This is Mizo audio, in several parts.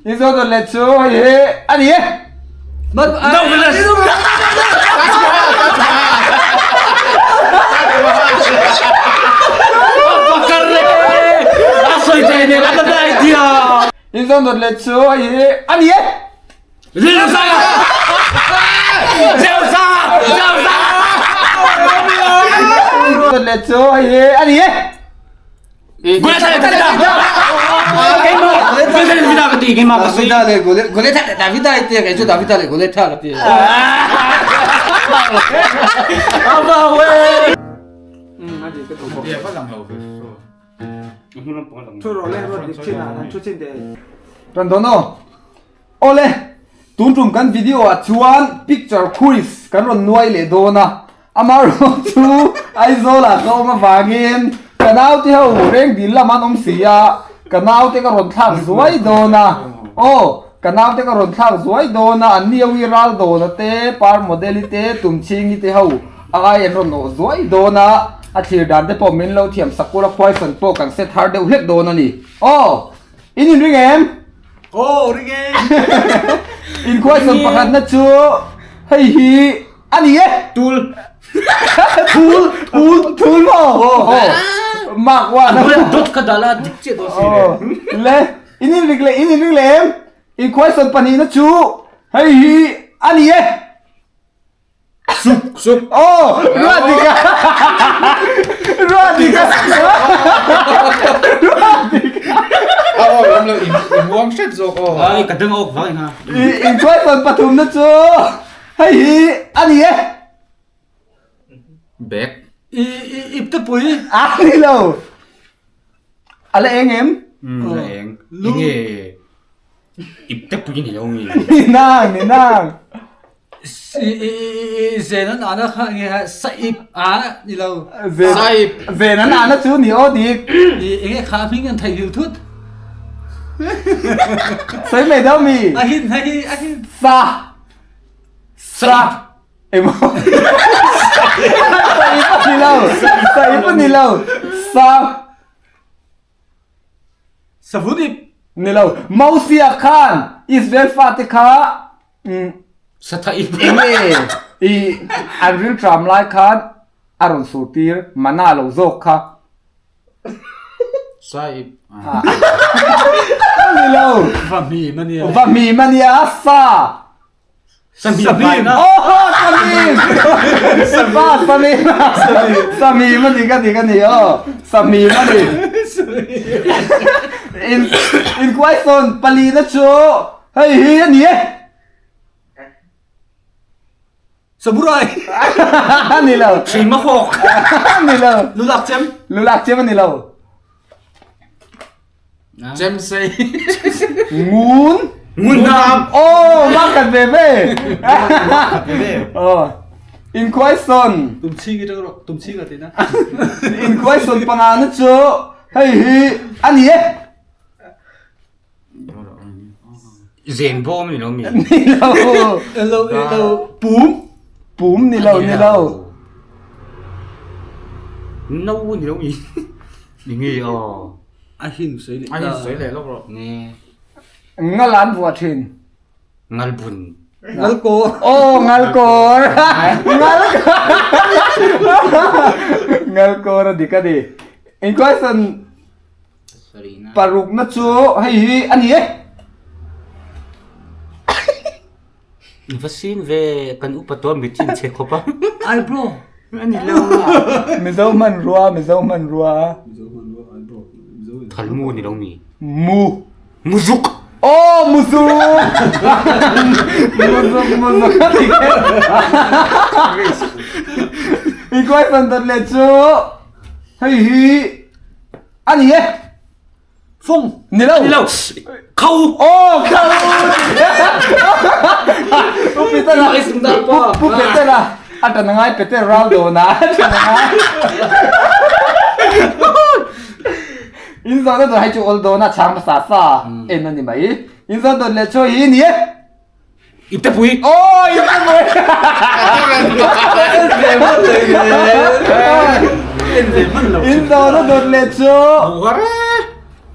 In zawh dawt leh chu hei hi a ni e. In zawh dawt leh chu hei hi a ni e. In zawh dawt leh chu hei hi a ni e. Davida leh Goliath leh Davida i tia kei chu Davida leh Goliath ka ti. Ran dawn aw. Awle, tun tum kan video ah chuan picture quiz kan rawn nuai leh dawn a. Amaherawh chu Aizawl ah ka awm avangin ka naute ho reng dil lam an awm si a, ka naute ka rawn thlak zuai dawn a. Aw, ka naute ka rawn thlak zuai dawn a, an ni ral dawn a te, par model i te, tumchhingi te ho a ai an rawn awh zuai dawn a, a thlir dan te pawh min lo thiam sakura khuaisan pawh kan set har deuh hlek dawn a ni. Aw, in inring em? Aw, ring e! Inkhuaisan pakhatna chu hei hi A ni e! Tul. Thul, thul, thul maw? Aw. Mark one. Dot ka dal a dik chiah dawn si le. Le, in in rik le, in in rik le em? In question pahnihna chu hei hi a ni e. Suk, suk. Aw, ruat dik a. Ruat dik a. Ruat dik a. Aw, lam lo in muang hret zawk aw. Ai, ka dang awk vang ha. In question pathumna chu Hei hi a ni e. Bag. I i ip te pui. A ni lo. A la eng em? Um la eng. Enge ip te pui ni lo mi. Ni nang ni nang. I i i zen an ana kha nge ha sa ip a ni lo. Sa ip. Zen an ana chu ni aw dik. I enge kha hming an thei hil thut. Sawi mai deuh mi. A hin hei a hin. Sa. Sa emaw Sa ip a ni lo Sa ip a ni lo Sa Savun ip Ni lo Mosia khan Israel fate kha Satha ip Enge i an rilṭam lai khan a rawn surtir mana lo zawk kha. Saip. Ni lo. Va hmim a nia. Va hmim a nia sa. Sahmim. Oh, sahmim. Va sahmim. Sahmim a ni ka ni ka ni aw. Sahmim a ni. In in question palina chu hei hi a ni e. Samurai! Ni lo. Hreima hawk. Ni lo. Lulak chem. Lulak chem ani lo. Chem sei. Ngun. Ngun nam. Oh, mak kat ve ve. Oh. In question. Tum ching i ro, tum ching ati na. In question panga na chu hei hi ani e. Zen bawm ni lo mi? Ni lo. Elo elo pum. Pum ni lo ni lo. No ni lo mi? Ni nge aw. A hin sui leh. A hin sui leh lawk rawh. Nge. Ngal an vuah thin. Ngal bun. Ngal kawr. Oh ngal kawr. Ngal Ngal kawr a dik a ni. In question Parukna chu hei hi a ni e. Va sin ve kan upa tawh mit chin che khawp a. Eyebrow. A ni lo. Mizo hmanrua, Mizo hmanrua. Mizo hmanrua eyebrow. Mizo in. Thalmu ni lo mi. Mu. Muzuk. Oh, muzuk. Muzuk, muzuk a ni kher. I question dawt leh chu hei hi A ni e. Fung. Ni lo. Ni lo. Kho. Oh, kho. Pu Peter a. Pu Peter a. A tan ngai Peter ral do na. A tan ngai. In zo na do hai chu ol do na chang sa sa. En ani mai. In zo do le chu hi ni e. Iptepui. Oh, iptepui. In zo na dawt leh chu.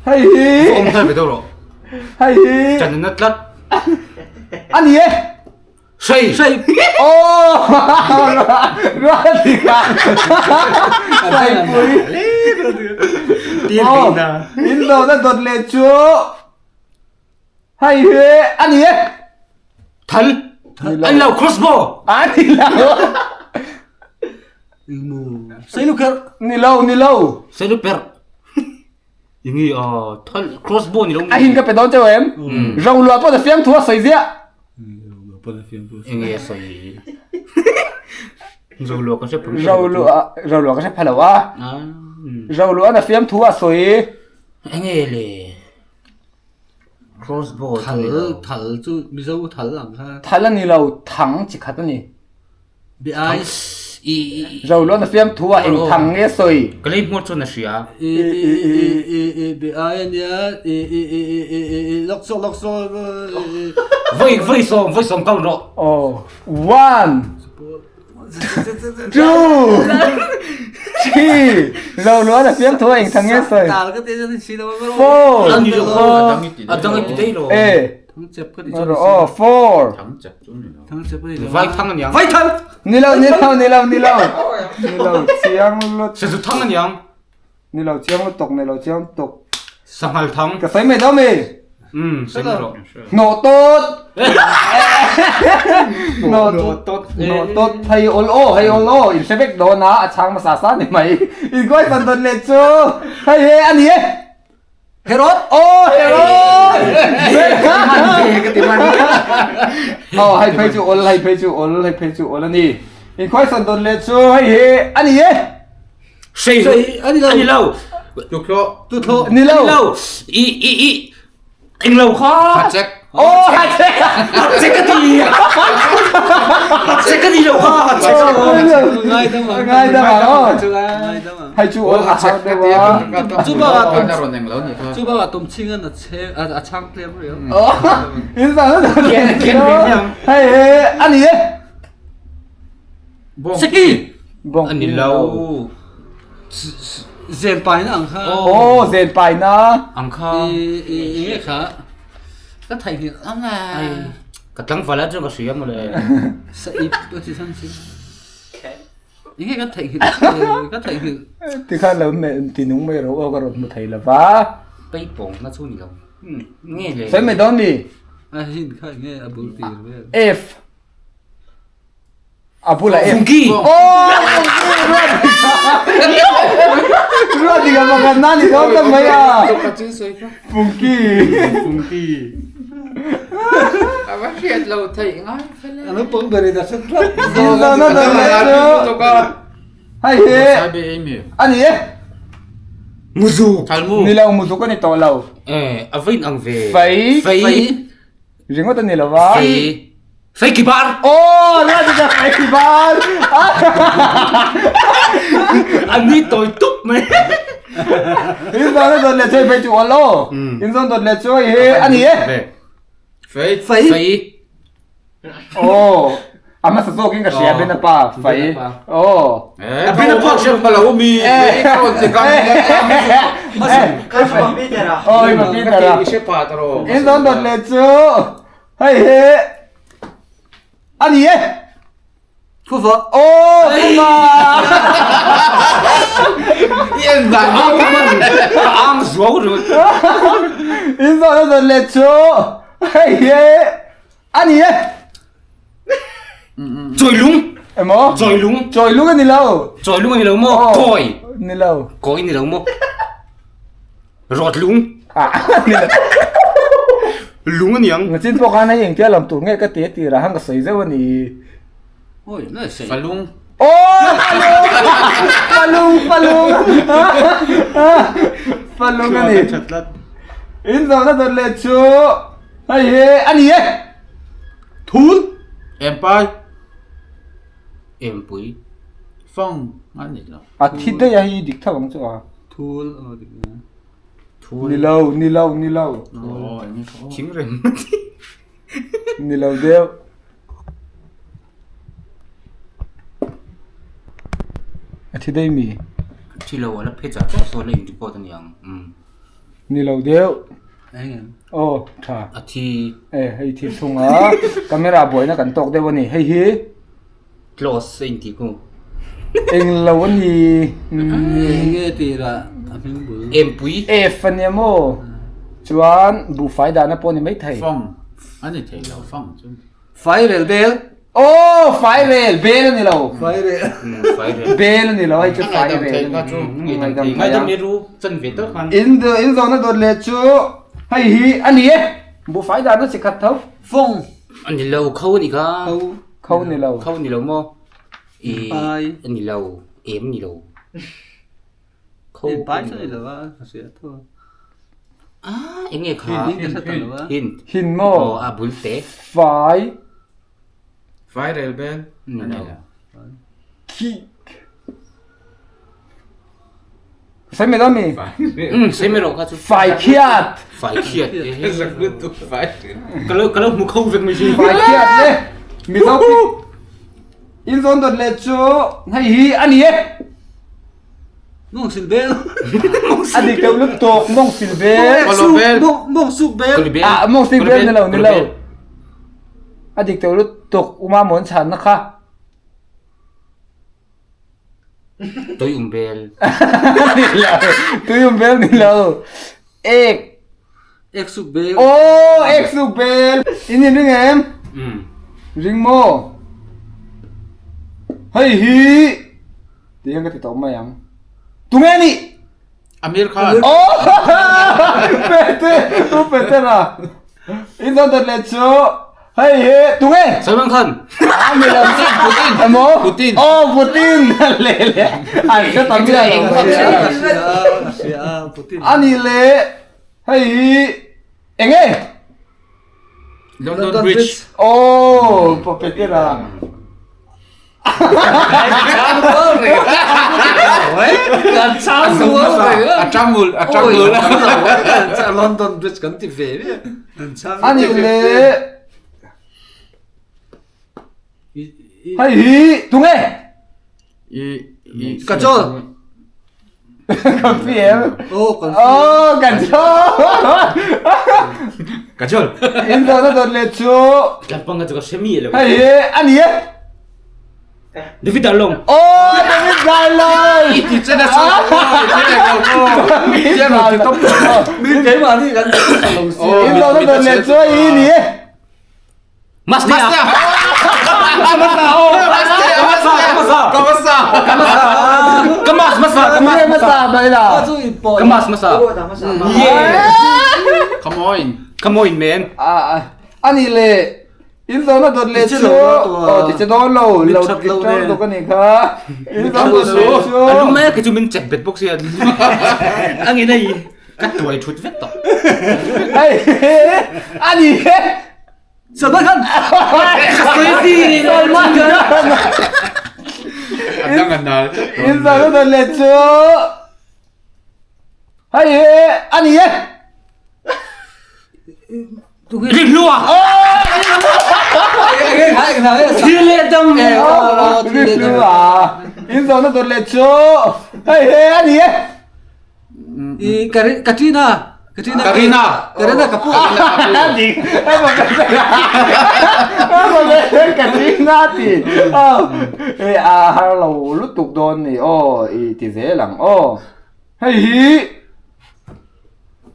Hei hi. Awm thar ve deuh rawh. Hei hi. Chan na tlat. A ni e. Sei. Sei. Oh! Ruatika. Saipui. Tir na. In lo na dot le chu. Hei hi a ni e. Thal. An lo crossbow. A ni lo. Sei lu kher. Ni lo, ni lo. Sei lu per. Ingi a thal crossbow ni lo. A hin ka pe dawn cheu em. Ro lua pawh ta fiam thu a sawi ziah. Ingi a sawi. Ro lua ka hre pha Ro lua ro lua ka hre pha lo a. Ro lua na fiam thu a sawi. Enge le. Crossbow Thal thal chu Mizo thal ang kha. Thal a ni lo thang chi khat a ni. Be ai. I Ro lua na fiam thu a eng thang nge sawi. Ka lei hmuat chuan a hria. I i i i i be ai a nia i i i i i i i lawk sawk lawk sawk Voi voi sawm voi sawm count rawh. Aw one two three Ro lua na fiam thu a eng thang nge sawi. Tal ka ti chuan si lo Four A ni lo kha a dang i ti daih lo. E Thang chep ka ti chuan aw four Thang chep chu ni lo. Thang chep ka ti Vai thang a niang. Vai thang. Ni lo ni lo ni lo ni lo ni lo chiang lut Sazu thang a niang. Ni lo chiang lutuk ni lo chiang lutuk. Sanghal thang. Ka sawi mai dawn mi. Um sawi mai rawh. Hnawh tawt. Hnawh tawt. Hnawh tawt hei awl aw hei awl aw in hre vek dawn a a chhang hmasa sa ni mai. In kuai fan dawn leh chu hei he a ni e. Herod aw Herod. Aw hei phei chu awl hei phei chu awl hei phei chu awl a ni. In kuai fan dawn leh chu hei he a ni e. Sei a ni lo. A ni lo. Tukhlo. Tukhlo. Ni lo. Ni lo. I i i eng lo kha. Hachek. Oh hachek. Hachek ka ti. Hachek ka ti lo kha. Hachek. Ngai dam ang. Ngai dam ang. Oh. Ngai dam ang. Hai chu ol hachek ka ti. Chu ba ka ron eng lo ni kha. Chu ba tum ching an a che a chang tlem ri. Oh. In sa na. Hei he ani e. Seki. Bawng A ni lo. Zen pai na ang kha. Oh zen pai na. Ang kha. I i i nge kha. Ka thai hi ang a. Ka tlangval ah cun ka hria mawle. Sa ip ka ti san si. I nge ka thai hi ka thai hi. Ti khan lo me ti nung mai ro aw ka rawn hmu thei lova. Pei pawng na chu ni lo. Nge le. Sawi mai dawn ni. A hin kha nge a bul tir vel. F. A bulah em. Fungki. Oh! Ruat ika makan na ni dawn ta mai a. Fungki. Fungki. A va hriat lo theih ngai fel e. Ano pang beri da sat tlat. No no no no. Hei hi. A ni e. Muzu. Ni lo muzu ka ni tawh lo. Eh, a vain ang ve. Fei. Fei. Ringawt a ni lo va. Fei. Fei ki bar. Aw, la ti ka fei ki bar. An ni tawi tuk mai. In zawn a dawt leh chu fei chu awl lo. In zawn dawt leh chu hei hi a ni e. Fei. Fei. Fei. Aw, a hmasa zawkin ka hria Ben apa fei. Aw. A Ben apa hriat hma lo mi. Fei ka rawn che ka. Ka Aw, i ma Peter a. I hre pa ta rawh. In zawn dawt leh chu Hei hi a ni e. Phuva. Aw phuva. I en dan Ka ang zuau ringawt. In zawhna zawt leh chu hei hi a ni e. Chawilung. Emaw? Chawilung. Chawilung a ni lo. Chawilung a ni lo maw? Kawi. Ni lo. Kawi ni lo maw? Rawtlung. Ah, ni lo. Lung a niang. Ngachin pawh khan hei engtia lam tur nge ka ti a tirah khan ka sawi zeuh a ni. Oi, na sei. Falung. Oh, falung! Falung, falung! Falung a ni. In zawhna dawt leh chu hei hi a ni e. Thul. Empai. Empui. Fang a ni lo. A thi daih a hi dik tho ang chu a. Thul aw dik na. Thul. Ni lo, ni lo, ni lo. Aw eng nge kha. Thing reng. Ni lo deuh. A thi daih mi. Thi lo a la phe chah chah sawn a in report a niang. Ni lo deuh. Aw tha. A thi. E hei thi chhunga camera buaina kan tawk deuh a ni. Hei hi. Close a intih khu. Englo a ni. Enge tira a hming bul. Empui. F a nia maw? Chuan buhfai dahna pawh a ni maithei. Fang a ni thei lo fang chu. Fairel bel. Aw fairel bel a ni lo. Fairel. Fairel. Bel a ni lo hei chu fairel. Ngaidam ngaidam i ru chan ve tal khan. In in zawhna dawt leh chu hei hi a ni e. Buhfai dahna chi khat tho. Fawng. A ni lo kho a ni kha. Kho ni lo. Kho ni lo maw? I a ni lo, em ni lo. Kho pai chu ni lo a, ka hria tho. Ah, eng nge kha? Hint. Hint maw? Aw, a bul te. Fai. Fai rel bel. Ni lo. Khi. Sawi mai mi? Um, sawi mai rawh kha chu. Fai khiat. Fai khiat. Ka lo ka lo hmu kho vek mai si. Fai khiat le. Mizo in zawn dawt leh chu hei hi a ni e. Mong sil bel. A dik deuh lutuk mong sil bel. Mong suk bel. Ah, mong sil bel ni lo ni lo. A dik deuh lutuk uma mawn chhan na kha. Tui um bel. Ni lo. Tui um bel ni lo. Ek. Ek suk bel. Oh, ek suk bel. In in ring em? Um. Ring maw? Hei hi. Ti hian ka ti tawh mai ang. Tunge ni? Amir Khan. Oh! Pete, u Pete ra. In zawn dawt leh chu hei hi tunge? Salman Khan. Ah, mi lo. Putin. Emaw? Putin. Oh, Putin. Le le. An hre tam mi lo. Putin. Ani le hei hi enge? London Bridge. Oh, Pete ra. London Bridge kan ti ve ve. Ani le hei hi tunge? Kajol. Kan fi em? Oh, kan fi. Oh, kajol. Kajol. In zawhna dawt leh chu. Tlangpang chu ka hre mi lo. Hei hi a ni e. David Darlong. Oh, David Darlong. I ti chen a chu. David Darlong. Mi keimahni kan lo si. In zawhna dawt leh chu hi ni e. Mastea. Kamas masa. Kamas masa mai la. Kamas masa. Come on. Come on man. À ani le in zawhna dawt leh chu aw ti che dawn lo lo ti ṭang tuk a nih kha in zawhna dawt leh chu A lum mai a kei chu min chep bet bawk sia a ngei na i ka tuai thut vek tawh. Hei ani he Salman Khan. Salman Khan. In zawhna dawt leh chu hei he ani e. Rinhlua. Thil leh dam. Rinhlua. In zawhna dawt leh chu hei he a ni e. I Katrina. Katrina. Karina. Karina Kapoor. Katrina ti. E a har lo lutuk dawn ni aw i ti zel ang aw. Hei hi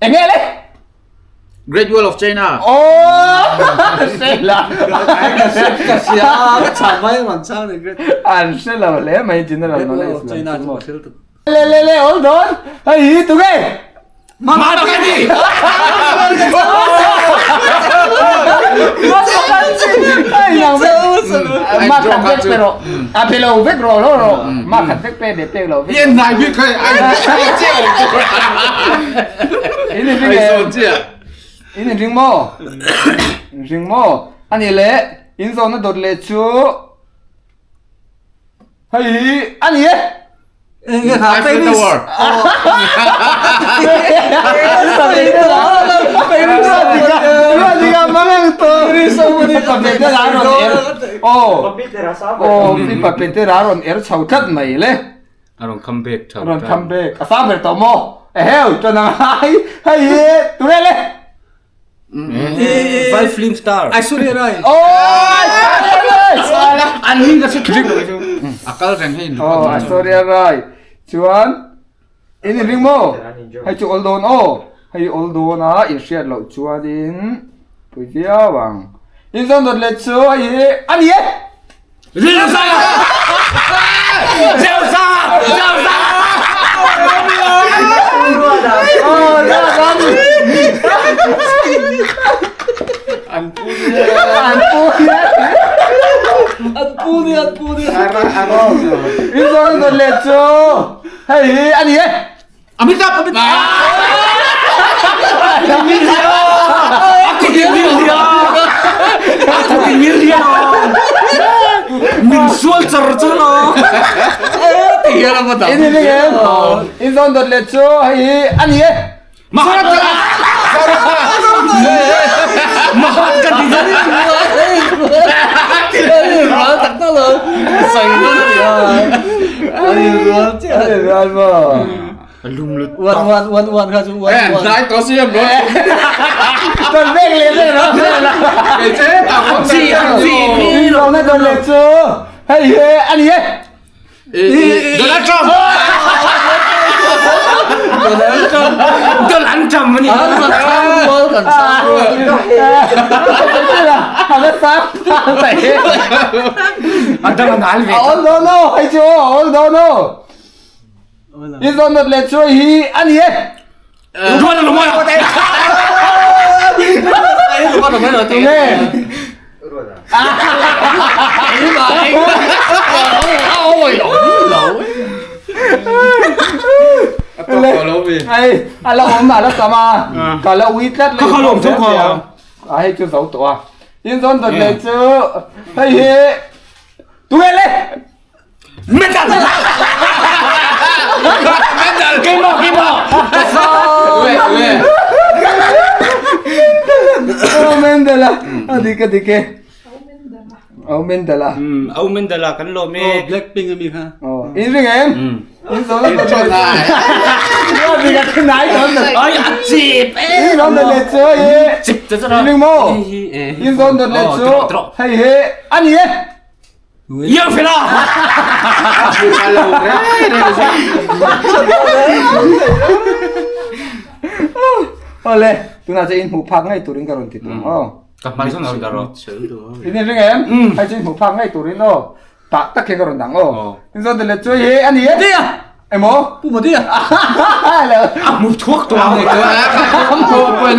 eng nge le? Great Wall of China. Oh! Sela. Ka hria a, ka chhan mai ang an chhang ni Great. An hre lo hle mai General Great Wall Knowledge of China chu ka hrilh tuk. Le le le hold on. Hei hi tu nge? Mahatma Gandhi. Hei nang vek. Ma khat vek pe rawh. A pe lo vek rawh lo rawh. Ma khat vek pe leh pek lo vek. Yen nai bik hei ai ai che. In in ring Ai em? zawn chiah. In in ring maw? In ring maw? Ani le in zawhna dawt leh chu hei hi a ni e. Enge kha Eiffel Paris. Tower. Aw pipa Petera rawn er chho tlat mai le. A rawn come back tho. Rawn come back. A sang ber tawh maw? Eheu, chuan ang ai hei hi tu nge le? Vai film star. Aishwarya Rai. An hming ka hre thleng lo chu. A kal reng hei. Oh, Aishwarya Rai. Chuan in in ring maw? Hei chu awl dawn aw. Hei awl dawn a in hriat loh chuanin pui viau ang. In zawn dawt leh chu hei hi a ni e. Hei hi a ni e. Amitabh Amitabh Min sual char char lo. In in em? In zawn dawt leh chu hei hi a ni e. Mahat Mahat ka ti zan. Rual tak tak lo. Sai lo ni. Ani rual che. Ani rual mo. Lum lut. Uan uan uan uan kha chu uan uan. Dai to siam lo. Ton vek le le lo. Ke che ta ko Chi chi In zawn na dawt leh chu hei hi a ni e. Donald Trump. Donald Trump ani. Rual kan sang rual. Adang an al ve. All no no hei chu all no no. In zawn dawt leh chu hei hi a ni e. Rual lo mo. Tunge. Hei a la awm a la tam a ka la ui tlat Ka kha lawm tho kha. A hei chu zo tawh a. In zawn dawt leh chu hei hi tunge le. Metal. Metal. Keimah keimah. Oh Mendela a dik a dik e. Oh Mendela. Au Mendela kan lawm e. Oh Blackpink ami kha. Oh in ring em? In zawn dawt leh chu. Ai a chip e. In zawn dawt leh chu hei. Chip te chara. In ring maw? In zawn dawt leh chu hei hi a ni e. Yang fela. Ole, tunah chuan in hmuh phak ngei turin ka rawn ti tum aw. Ka hmai zawn a rawn dah rawh. In in ring em? Hei chu in hmuh phak ngei turin aw. Tah tak hian ka rawn dang aw. In zawn leh chu hei a ni e. Emaw? Pu Modi a. A hmu thuak tawh ang.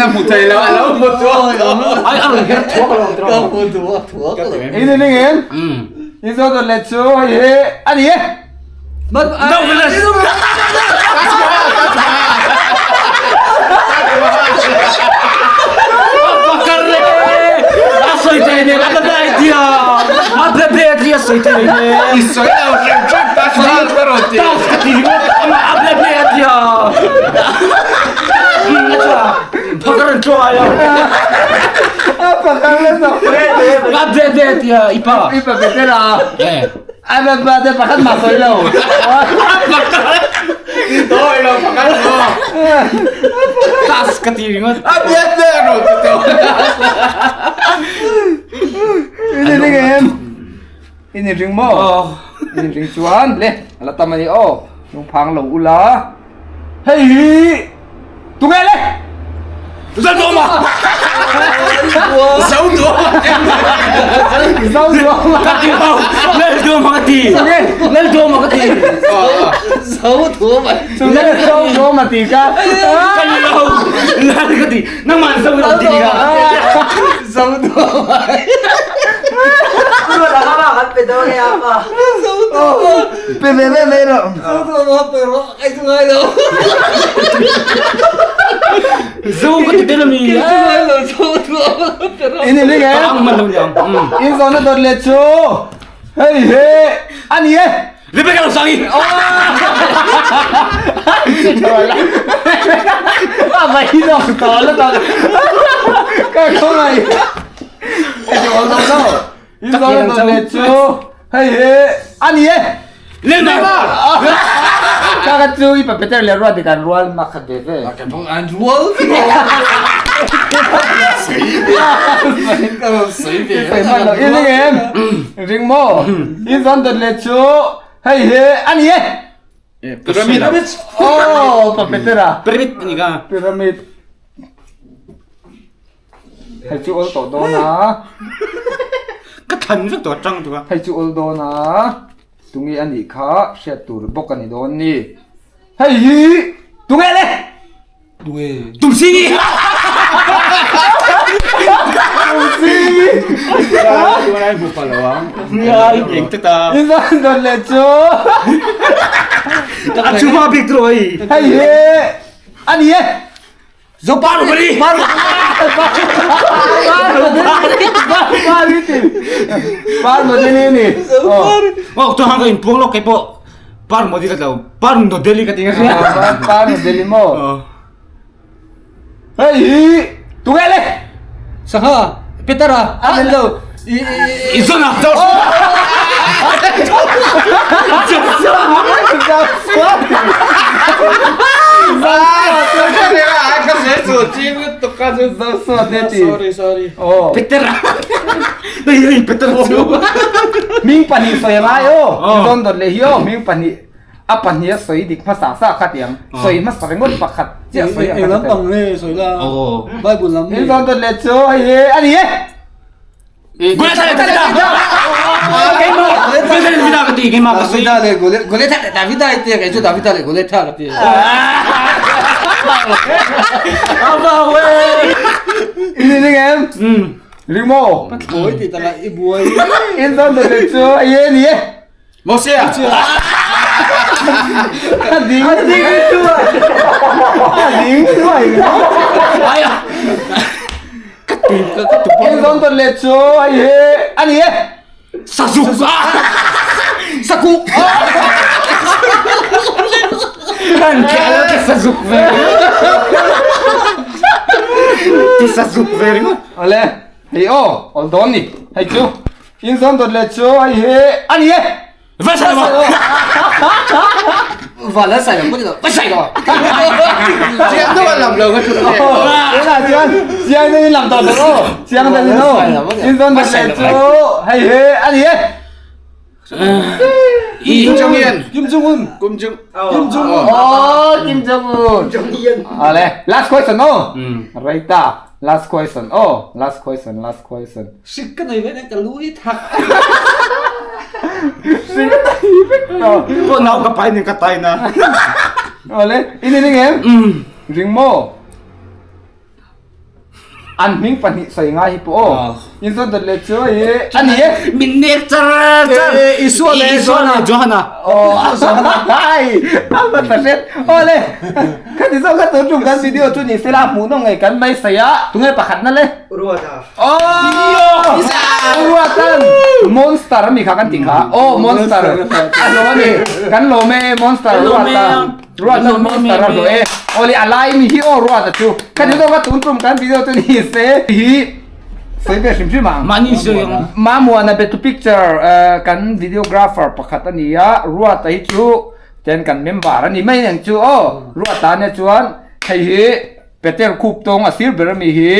Hmu thei lo, a lo hmu thuak tawh. Ai a rawn her thuak lo tawh. Ka hmu thuak thuak lo. In in ring em? In zawn leh chu hei hi a ni e. No vilas. Bakar le. A sawi thei nen a la idea. A ble ble a tia sawi thei nen. I sawi lo hrim hrim ta sawi ka rawn ti. Tough ka ti ringawt ama a ble ble a tia. A tha. Phakar an tluang ai a. A phakar le zo. A ble ble a tia i pa. I pa better a. Eh. A ble ble te pakhat mah sawi lo. I dawi lo pakhat maw. Tough ka ti ringawt. A ble ble a rawn ti tawh. Ini ring em? Ini ring maw? Ini ring chuan le a la tam a ni aw. Lungphang lo ula. Hei hi tunge le? Zalduama! Zoduama! Zoduama! Ka ti lo! Lalduama ka ti! Lalduama ka ti! Zoduama! Tunge Zoduama ti ka? Ka ni lo! Lal ka ti! Nangmah zo ka ti ka! Zoduama! Pe ve ve ve rawh. Zoduama pero kai chu ngai lo. Zo ka ti tel ami. Kai chu ngai lo Zoduama pero. In in ring em? Ang man lo niang. In zawhna dawt leh chu hei hi a ni e. Rebecca lo sang i. A vai zawk tawh la tawh. Ka khawngaih. Hei chu awl zawk lo. In zawhna dawt leh chu hei hi a ni e. Neymar! Ka ka chu i pa Peter leh ruat dik an rual mak khat ve ve. Ka bang an rual vek. Ka rawn sawi ve. Sawi hman lo. I ring em? Ring maw? I zawn dawt leh chu hei hi a ni e. Pyramid. Oh, pa Peter a. Pyramid a ni ka. Pyramid. Hei chu awl tawh dawn a. Ka thlan vek tawh atang tuk a. Hei chu awl dawn a. Tunge a nih kha hriat tur bawk a ni dawn ni. Hei hi tunge le? Tunge. Tumsingi! Tumsingi! Tunai hmu pa lo ang. Eng te ta. In zawn dawn leh chu. A chuma bik tur oi. Hei hi a ni e. Zo par bari. Par par ti. Par modeli ni. Oh, to hang in puang lo kai po. Par modeli ka lo. Par no deli ka tinga sia. Par modeli mo. Hei hi tu nge le? Sangha Petera a lo. I I zona. Sorry, sorry. Oh. Peter. Đây đây Peter chu. Ming pahnih sawi lai aw. Zawn dawt leh hi aw ming pahnih a pahnih a sawi dik hmasa sa kha tiang sawi hmasa ringawt pakhat chiah sawi ang Eng lampang nge sawi la. Bible lam nge. Zawn dawt leh chu hei hi a ni e. Davida leh Goliatha leh Davida i tia kei chu Davida leh Goliatha ka ti. Ini ring em? Ring maw? Buai ti takah i buai. In zawn dawt leh chu hei hi a ni e. Mose a. A ding. A ding thuai. A ding thuai. Ai a. Ka tu ka ka tu. In zawn dawt leh chu hei hi a ni e. Sazuk. Sakuk. Kan khe ke sazuk ve. Ti sazuk ve ringawt. Awle hei aw awl dawn ni hei chu. In zawn dawt leh chu hei hi a ni e. Va sai lo. Va la sai lo pawh ni lo va sai lo. Chiang deuh a lam lo ka thu le. Tunah chuan chiang deuhin lam tawh tur aw. Chiang deuhin aw. In zawn dawt leh chu hei hi a ni e. Kim Jong Un. Kim Jong Un. Kim Jong Kim Jong Un. Oh Kim Jong Un. Ale last question aw. Right ta. Last question aw last question last question. Hrik ka nei ve nen ka lu hi thak. Hrik ka nei vek tawh. Pawh nau ka pai nen ka tai na. Awle in ring em? Ring maw? An hming pahnih sawi ngai hi pawh aw. In zawn dawt leh chu hi a ni e. Min nek char char. Isua leh Isua leh Johana. Aw ai a va tha hret. Awle khati zawk kha tun tum kan video chu ni sela hmuh nawm ngei kan mai sawi a tunge pakhat na le. Ruata. Aw Ruatan monster ami kha kan tih kha. Aw monster a hlawm a ni. Kan lawm e monster Ruata. Ruata monster a hlawh e. Awle a lai mi hi aw Ruata chu. Khati zawk kha tun tum kan video chu ni se hi sawi ve hrim hrim ang. Mahni sawi ang. Mamuana betu picture kan videographer pakhat a ni a, Ruata hi chu ten kan member a ni mai ang chu aw. Ruata nia chuan hei hi Peter khup tawng a sir ber ami hi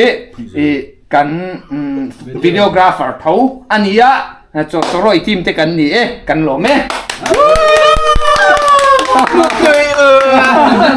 ih kan videographer tho a ni a, chawrawi team te kan ni e, kan lawm e.